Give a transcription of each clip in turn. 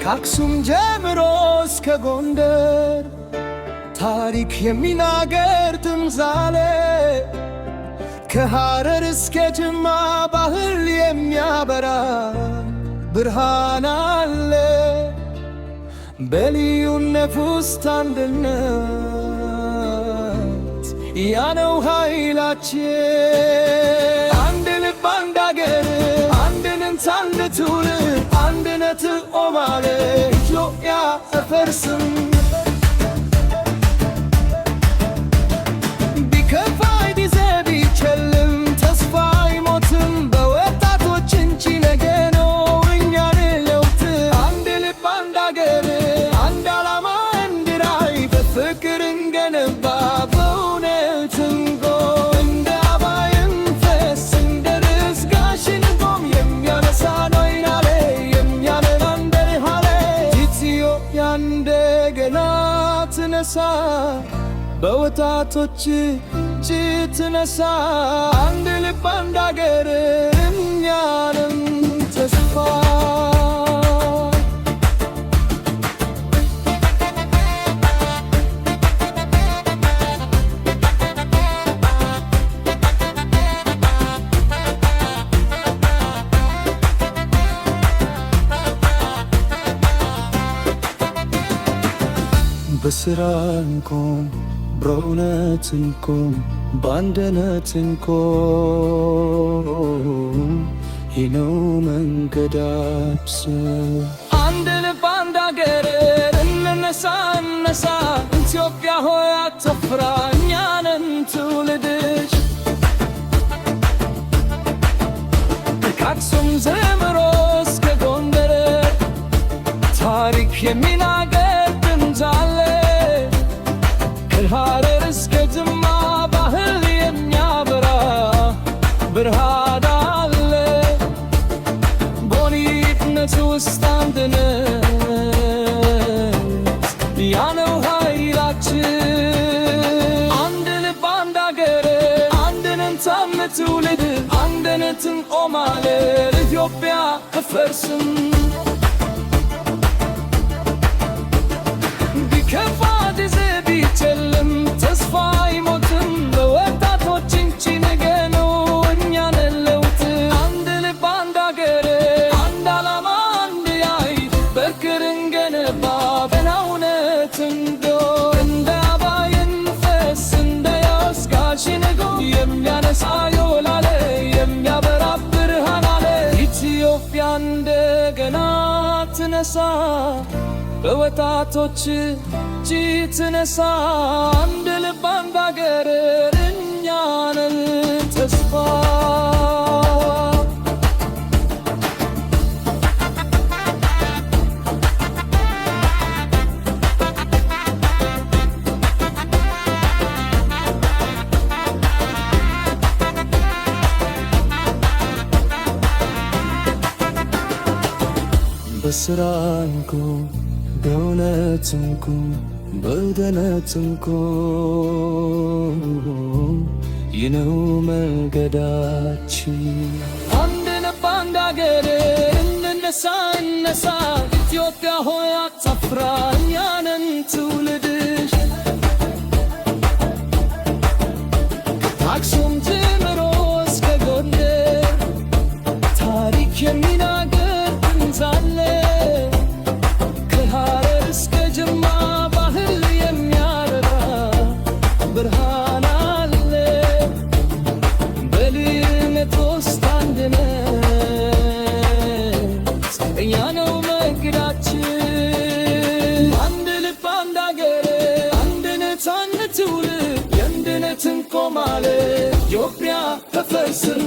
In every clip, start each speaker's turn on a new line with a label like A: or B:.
A: ከአክሱም ጀምሮ እስከ ጎንደር ታሪክ የሚናገር ትምዛሌ፣ ከሐረር እስከ ጅማ ባህል የሚያበራ ብርሃን አለ። በልዩነት ውስጥ አንድነት፣ ያ ነው ኃይላችን። አንድ ልብ፣ አንድ አገር፣ አንድነት፣ አንድ ትውልድ፣ አንድነት ኦማለ ኢትዮጵያ አይፈርስም። ቢከፋይ ጊዜ ቢጨልም ተስፋ አይሞትም። በወጣቶች እንጂ ነገ ነው እኛን ለውጥ። አንድ ልብ፣ አንድ አገር፣ አንድ ዓላማ፣ አንድ ራዕይ፣ በፍቅር እንገነባ፣ በእውነት እንቆም። እንደ አባይ እንፈስ፣ እንደ ርዕስ ጋሽ እንቆም። የሚያነሳ ነው ይናለ የሚያነና እንደሃለ። ኢትዮጵያ እንደገና ትነሳ፣ በወጣቶች እጅ ትነሳ። አንድ ልብ፣ አንድ አገር፣ እኛንም ተስፋ። በስራ እንቁም፣ በእውነት እንቁም፣ በአንድነት እንቁም። ይህ ነው መንገዳችን። አንድ ልብ፣ አንድ አገር፣ እንነሳ እነሳ። ኢትዮጵያ ሆይ አትፍራ፣ እኛ ነን ትውልድሽ። ከአክሱም ጀምሮ እስከ ጎንደር ታሪክ የሚናገር ድምፅ አለ። ከሐረር እስከ ጅማ ባህል የሚያበራ ብርሃን አለ። በልዩነት ውስጥ አንድነት፣ ያ ነው ኃይላችን። አንድ ልብ፣ አንድ አገር፣ አንድነት፣ አንድ ትውልድ፣ አንድነት እንቆማለን። ኢትዮጵያ አይፈርስም። ቢከፋ ጊዜ ቢጨልም ተስፋ አይሞትም። በወጣቶች እንጂ ነገ ነው እኛ ነን ለውጥ። አንድ ልብ፣ አንድ አገር፣ አንድ ዓላማ፣ አንድ ራዕይ፣ በፍቅር እንገነባ፣ በእውነት እንቆም። እንደ አባይ እንፈስ፣ እንደ የውስ ጋሽ ንጉ፣ የሚያነሳ ይውላል፣ የሚያበራ ብርሃን አለ። ኢትዮጵያ እንደገና ትነሳ፣ በወጣቶች እጅ ትነሳ። አንድ ልብ፣ አንድ አገር፣ እኛ ነን ተስፋ። በስራ እንቁም፣ በእውነት እንቁም፣ በአንድነት እንቁም። ይህ ነው መንገዳችን። አንድ ልብ፣ አንድ አገር፣ እንነሳ እነሳ። ኢትዮጵያ ሆይ አትፍራ፣ እኛ ነን ትውልድሽ። አክሱም ጀምሮ እስከ ጎንደር ታሪክ የሚናገር ድምፅ አለ። ከሐረር እስከ ጅማ ባህል የሚያበራ ብርሃን አለ። በልዩነት ውስጥ አንድነት፣ እኛ ነው መንገዳችን። አንድ ልብ፣ አንድ አገር፣ አንድነት፣ አንድ ትውልድ፣ የአንድነት እንቆማለን። ኢትዮጵያ አይፈርስም።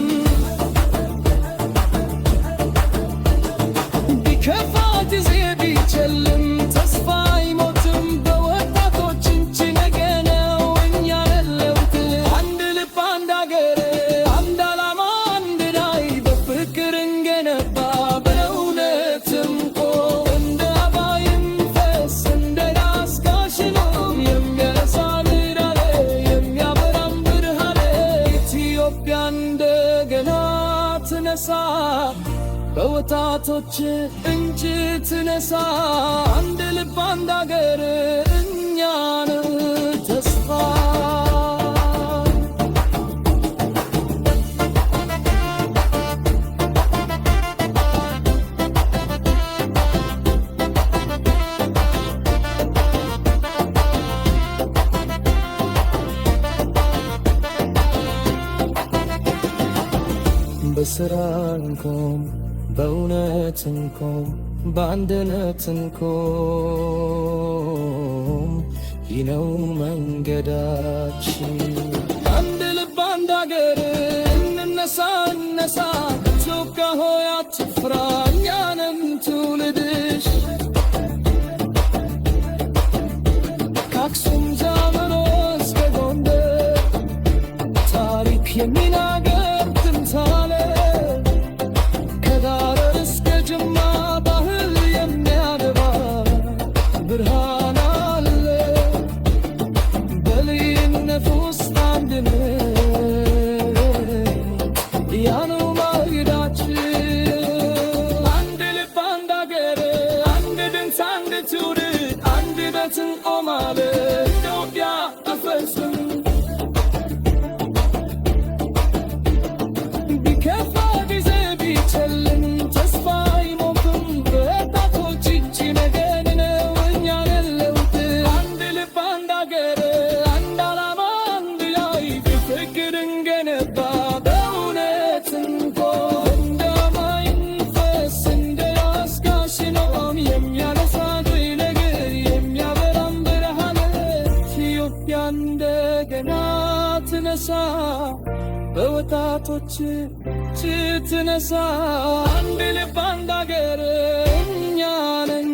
A: ቢከፋ ጊዜ ቢጨልም ተስፋ አይሞትም። በወጣቶች እንጂ ነገ ነው እኛ ነን ለውጥ። አንድ ልብ፣ አንድ አገር፣ አንድ ዓላማ፣ አንድ ራዕይ፣ በፍቅር እንገነባ፣ በእውነት እንቆም። እንደ አባይ እንፈስ፣ እንደ ራስ ጋሽ የሚያነሳ ንዳለ የሚያበራም ብርሃን። ኢትዮጵያ እንደገና ትነሳ፣ በወጣ በወጣቶች እንጂ ትነሳ። አንድ ልብ፣ አንድ አገር፣ እኛ ነን ተስፋ። በስራ እንቆም፣ በእውነት እንቆም፣ በአንድነት እንቆም። ይህ ነው መንገዳችን። አንድ ልብ፣ አንድ አገር፣ እንነሳ እነሳ። ኢትዮጵያ ሆይ አትፍራ፣ እኛ ነን ትውልድሽ። ከአክሱም ጀምሮ እስከ ጎንደር ታሪክ የሚናገር ትምሳሌ፣ ከሐረር እስከ ጅማ ባህል የሚያበራ ብርሃን አለ። በልዩነት ውስጥ አንድነት፣ ያ ነው ማዕዳችን። አንድ ልብ፣ አንድ አገር፣ አንድ ድምፅ፣ አንድ ትውልድ፣ አንድነት እንቆማለን። ኢትዮጵያ አትፈርስም። ቢከፋ ጊዜ ቢጨልም ተስፋ አይሞትም። በወጣቶች እጅ ነገን ነው፣ እኛ ነን ለውጥ። አንድ ልብ፣ አንድ አገር፣ አንድ ዓላማ፣ አንድ ላይ ፍቅር እንገነባ፣ በእውነት እንቆም። እንደ መንፈስ እንደ ራስ ጋሽኖም የሚያነሳ ነገር የሚያበራም ብርሃን። ኢትዮጵያ እንደገና ትነሳ፣ በወጣቶች ትነሳ። አንድ ልብ፣ አንድ አገር፣ እኛ ነን።